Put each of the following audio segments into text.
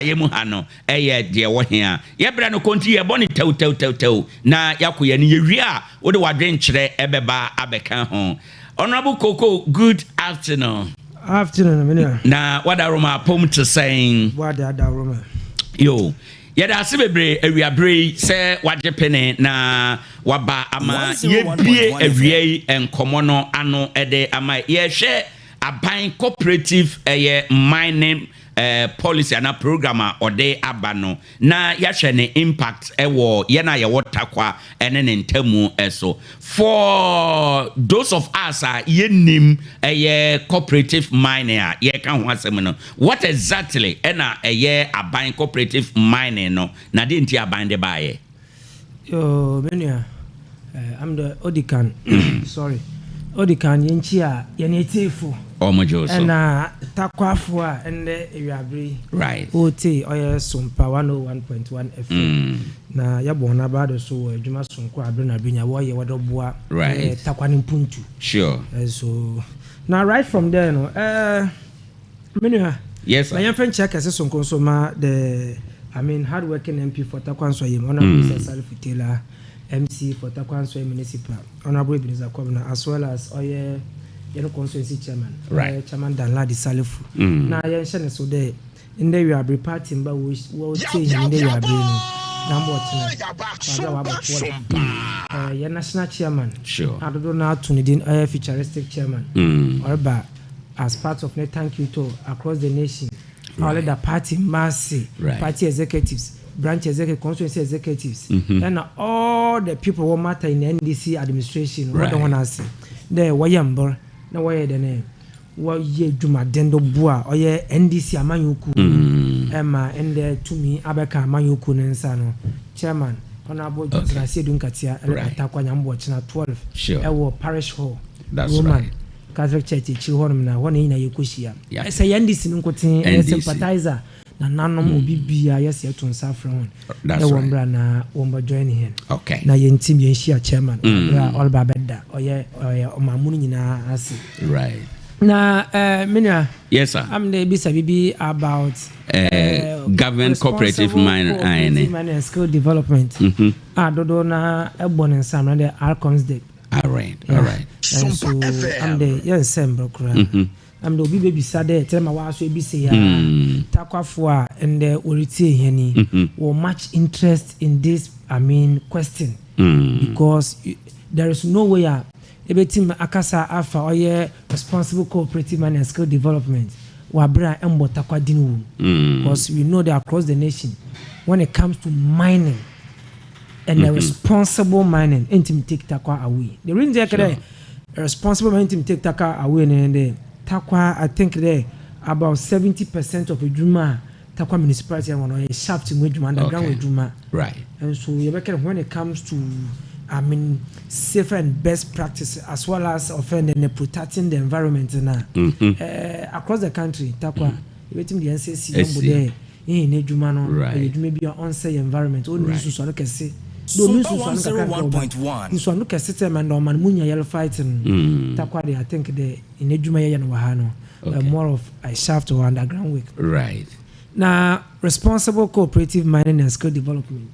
Yɛ mu ha no ɛyɛ deɛ wɔ he a yɛbrɛ no kɔnti yɛbɔ ne tɛwtɛwtɛwtɛw na yɛakɔ yɛ no. Yɛwie a, wode wadwenkyerɛ ɛbɛba abɛka ho. Honorable Koko, good afternoon. Afternoon, menua. Na wadaroma apom te sɛn? Boade adaworoma. Yo, yɛda ase bebree awiabere yi sɛ wagye pene na waba ama yɛbie awia yi nkɔmmɔ no ano de ama. Yɛhwɛ aban cooperative ɛyɛ mining policy ana program a ɔde aba no na yɛahwɛ ne impact ɛwɔ yɛn a yɛwɔ Takwa ɛne ne ntamu ɛso. For those of us a yɛnim ɛyɛ cooperative mining a yɛka ho asɛm no, what exactly ɛna ɛyɛ aban cooperative mining no na deɛ nti aban de baayɛ? Yo, menua. Am the odikan. Sorry. Odikan yɛnkyi a yɛne etiefo. Ɔmo gye wo so. Ɛna Takwafo a ɛndɛ ewiabere yi. Wote ɔyɛ Sompa 101.1 FM. Na yɛbɔ wɔn aba do so wɔ adwuma sonko abere na abere nya wɔyɛ wɔde boa Takwa ne mpuntu. So now right from there no, menua. Yes, sir. Na yɛmfa nkyia kɛse sonko nso ma the, I mean, hard working MP for Tarkwa Nsuaem, Honorable Mr. Salifu Taylor, MC for Tarkwa Nsuaem Municipal, Honorable Ebenezer Kwabena, as well as ɔyɛ yɛn constituency chairman, ɔyɛ Chairman Danladi Salifu. Na yɛnhyɛ ne so dɛ ndɛ wiabere party mba wɔtie yɛn ndɛ wiabere no na mbɔ ɔkyena wabere a wabɔ 12 yɛn national chairman a dodo no ato ne din ɔyɛ futuristic chairman ɔreba as part of ne thank you tour across the nation. All the party masse, party executives, branch executives, constituency executives, and all the people who matter in the NDC administration. What the one ase dɛ wɔyɛ mbɔr na wɔyɛ dɛ ne wɔyɛ dwumaden do boa ɔyɛ NDC amanyɔkuo ɛma ndɛ tumi abɛka amanyɔkuo ne nsa no, Chairman Honourable Johnson Asiedu Nkatia ɛlɛ Atakwa Nyambɔ kyena 12 ɛwɔ Parish Hall, Roman Catholic Church akyiri hɔnom na hɔ na yɛnyinaa yɛkɔhyia. Sɛ yɛ NDC no nkoten ɛyɛ NDC. Sympathizer nananom obi bia yɛsɛ yɛto nsa afrɛ wɔn ɛwɔ mbra na wɔn bɛ join yɛn na yɛntim yɛnhyia chairman berɛ a ɔreba abɛda ɔyɛ ɔmamu no nyinaa ase. Na menua, Yes, sir. am de bisa bibi about Government cooperative responsible mining. Cooperative mining and skill development a dodoɔ na ɛbɔ ne nsa na de RCOMSDEP. All right. And so am de yɛnsɛ mbrɛ koraa am de obi bɛbisa dɛ tɛrɛ ma waaso ebisa yi a Takwafo a ndɛ wɔretie hɛn yi wɔ much interest in this, I mean, question because there is no way a ebetim akasa afa ɔyɛ responsible cooperative mining and skill development wɔ abere a ɛmbɔ Takwa din wɔ mu because we know that across the nation, when it comes to mining and the responsible mining, ntimi take Takwa away. The reason sɛ kɛdɛ responsible mining ntimi take Takwa away ne de Takwa, I think there about 70% of edwuma a Takwa Municipality wɔn ɔyɛ shaft mu edwuma, underground edwuma. And so yɛbɛka when it comes to, I mean, safe and best practice as well as offend and protecting the environment na across the country, Takwa yɛbɛtumi deɛ nsɛ si yɛn bo dɛ yɛn n'adwuma no ɛyɛ adwuma bi a ɔnsɛ yɛ environment ɔnu nsusuano kɛse do ɔnu nsusuano kakra ɔba nsusuano kɛse tɛ ma na ɔman mu nya yɛlɛ fight no. Takwa de, I think de n'adwuma yɛyɛ no wɔ ha no more of a shaft or underground work. Na responsible cooperative mining and skill development.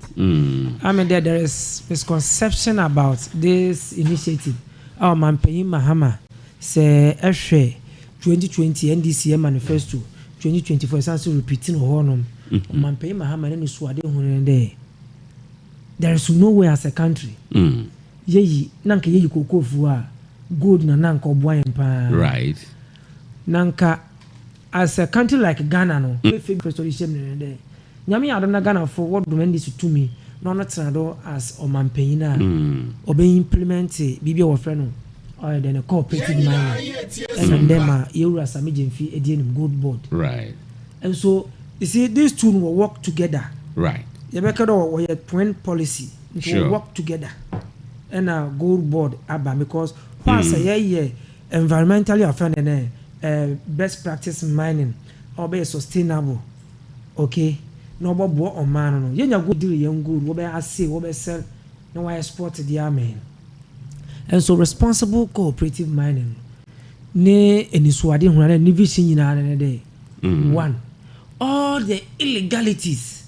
I mean, there is misconception about this initiative. Our Mampanyin Mahama sɛ ɛhwɛ 2020 NDC manifesto, 2024 ɛsan so repeating wɔ hɔnom. Mampanyin Mahama ne ne suade hu ne dɛ there is no way as a country yɛyi na nka yɛyi kookoofuo a gold na nka ɔboa yɛn paa. Na nka as a country like Ghana no, efe manifesto de hyɛ mu ne dɛ Nyame yɛ adom na Ghanafoɔ wɔdom NDC tumi na ɔno tena do as ɔmanpanyin a ɔbɛ implement biribi a wɔfrɛ no ɔyɛ dɛ ne cooperative mining ɛna ndɛ ma yɛwura Sami Gyamfi edi anim Gold Board. And so you see, these two no wɔ work together. Yɛbɛka dɛ wɔyɛ twin policy nti wɔ work together ɛna Gold Board aba because hɔ a sɛ yɛyɛ environmentally afɛn ne best practice mining a ɔbɛyɛ sustainable, okay, na ɔbɛboa ɔman no yɛnya gold diri yɛn gold wɔbɛyɛ ase wɔbɛsɛl na wɔayɛ export de ama yɛn. And so responsible cooperative mining ne anisoade huna ne vision nyinaa ne dɛ one All the illegalities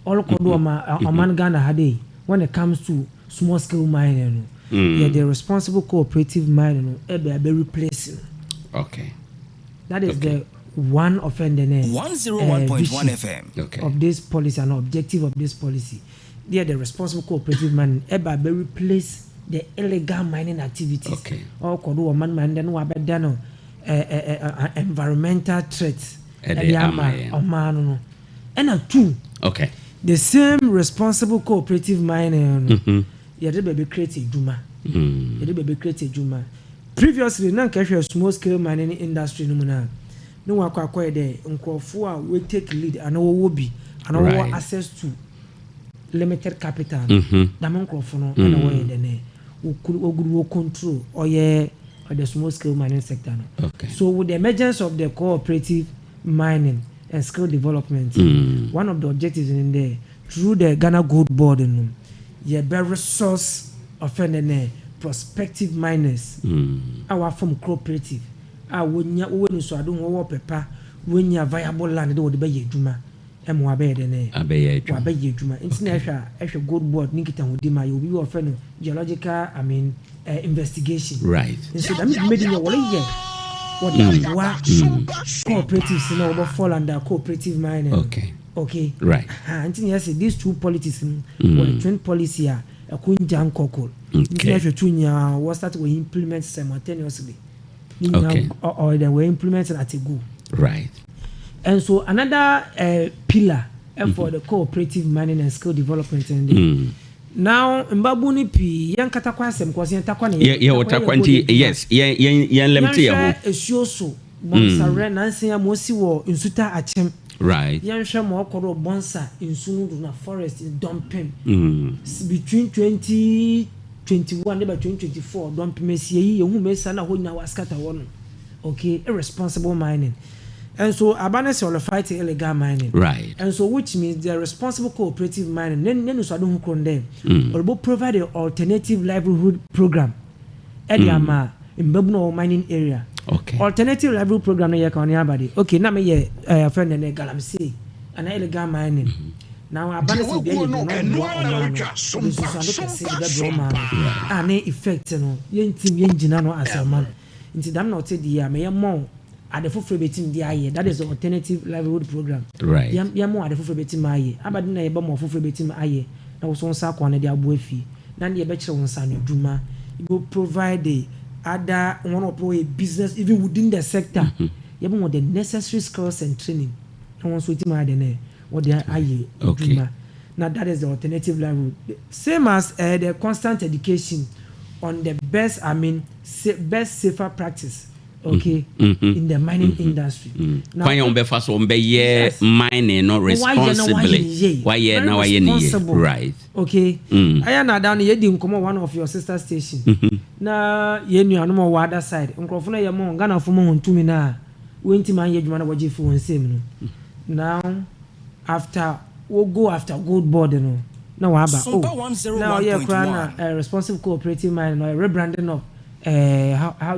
ɔrekɔ do ɔma ɔman Ghana ha de, when it comes to small scale mining no, yɛ the responsible cooperative mining no ɛbɛ abɛ replace no. That is the one offender ne 101.1 vision FM. Of this policy and objective of this policy. They are the responsible cooperative mining ɛbɛ abɛ replace the illegal mining activities. Ɔkɔ do ɔman mining then wabɛda no ɛ ɛ ɛ environmental threat ɛde ɛde ama ama yɛn. ɔman no. Ɛna two, the same responsible cooperative mining no, yɛde bɛbɛ create adwuma. Yɛde bɛbɛ create adwuma. Previously na nka hwɛ small scale mining industry no mu na ne wɔn akɔ akɔyɛ dɛ nkurɔfoɔ a we take lead ana wɔwɔ bi ana wɔwɔ access to limited capital no, dɛm nkurɔfoɔ no ɛna wɔyɛ dɛ ne wɔguru wɔ control ɔyɛ the small scale mining sector no. So with the emergence of the cooperative mining and skill development, one of the objectives in there, through the Ghana Gold Board no, yɛbɛ resource ɔfɛn ne prospective miners a wafam cooperative a wonya wɔwɔ nsuado ho, wɔwɔ pɛpa, wonya viable land de wɔde bɛyɛ adwuma ɛma wabɛyɛ dɛ ne abɛyɛ adwuma. Wabɛyɛ adwuma. Nti na ɛhwɛ a ɛhwɛ Gold Board ne nkitahodi ma yɛ obi wɔ fɛ no geological, I mean, investigation. Nso dɛm dwumadi no wɔreyɛ wɔde aboa cooperatives na wɔbɛ fall under cooperative mining. Ha nti na yɛsɛ these two policies no wɔyɛ twin policy a ɛko ngya nkɔkɔ. Nti na ɛhwɛ two nyinaa wɔ start wɔ implement simultaneously ne nyinaa ɔ then wɔ implement at a go. And so another pillar for the cooperative mining and skill development and now mbabu ni pii yɛn katakwa asɛm kɔsi yɛn takwa ne yɛ wɔ takwa nti yes, yɛn lɛm te yɛn ho. Yɛnhwɛ esuo so bɔnsarɛ nansi a mo si wɔ Nsuta Akyem. Yɛnhwɛ ma ɔkɔ do Bɔnsa nsu no do na forest Dɔmpem between 2021 ne ba 2024, Dɔmpem esie yi yehu mesa na hɔ nyinaa waskata hɔ no. Okay, irresponsible mining. And so abane sɛ ɔlɔ fight illegal mining. And so which means the responsible cooperative mining ne nusuade ho koro dɛ ɔlɔbɔ provide an alternative livelihood program ɛde ama mbabunu a wɔ mining area. Alternative livelihood program no yɛ ka ɔne abade. Okay, na meyɛ fɛn nɛ galamsey ana illegal mining na aba ne sɛ obi ayɛ bi na ɔboa ɔman no ɔde nsusuado kɛse de bɛbrɛ ɔman no a ne effect no yɛntim yɛngyina no asɛ ɔman. Nti dam na ɔte deɛ a mɛyɛ mɔ ade foforɔ bɛtim de ayɛ, that is the alternative livelihood program. Yɛmɔ ade foforɔ bɛtim ayɛ abade na yɛbɛ mɔ foforɔ bɛtim ayɛ na wɔso nsa akɔ no de aboa fie na ne yɛbɛkyerɛ wɔn nsa no adwuma. You go provide the other one of a business even within the sector. Yɛbɛ wɔ the necessary skills and training na wɔn nso tim ayɛ de ne wɔde ayɛ adwuma. Na that is the alternative livelihood, same as the constant education on the best, I mean, best safer practice, okay, in the mining industry. Kwan yɛn bɛfa so wɔn bɛyɛ mining no responsibly, wayɛ na wayɛ ne yie, right? Okay. Ɛyɛ na adan no yɛdi nkɔmɔ one of your sister station na yɛn nuanom a wɔ other side nkurɔfo no yɛ mo Ghanafo mo ho ntumi na wɔntumi anyɛ adwuma na wɔgye fi wɔn nsam no. Now after wo go after Gold Board no na waba, oh, na ɔyɛ koraa na responsive cooperative mining no rebranding of how do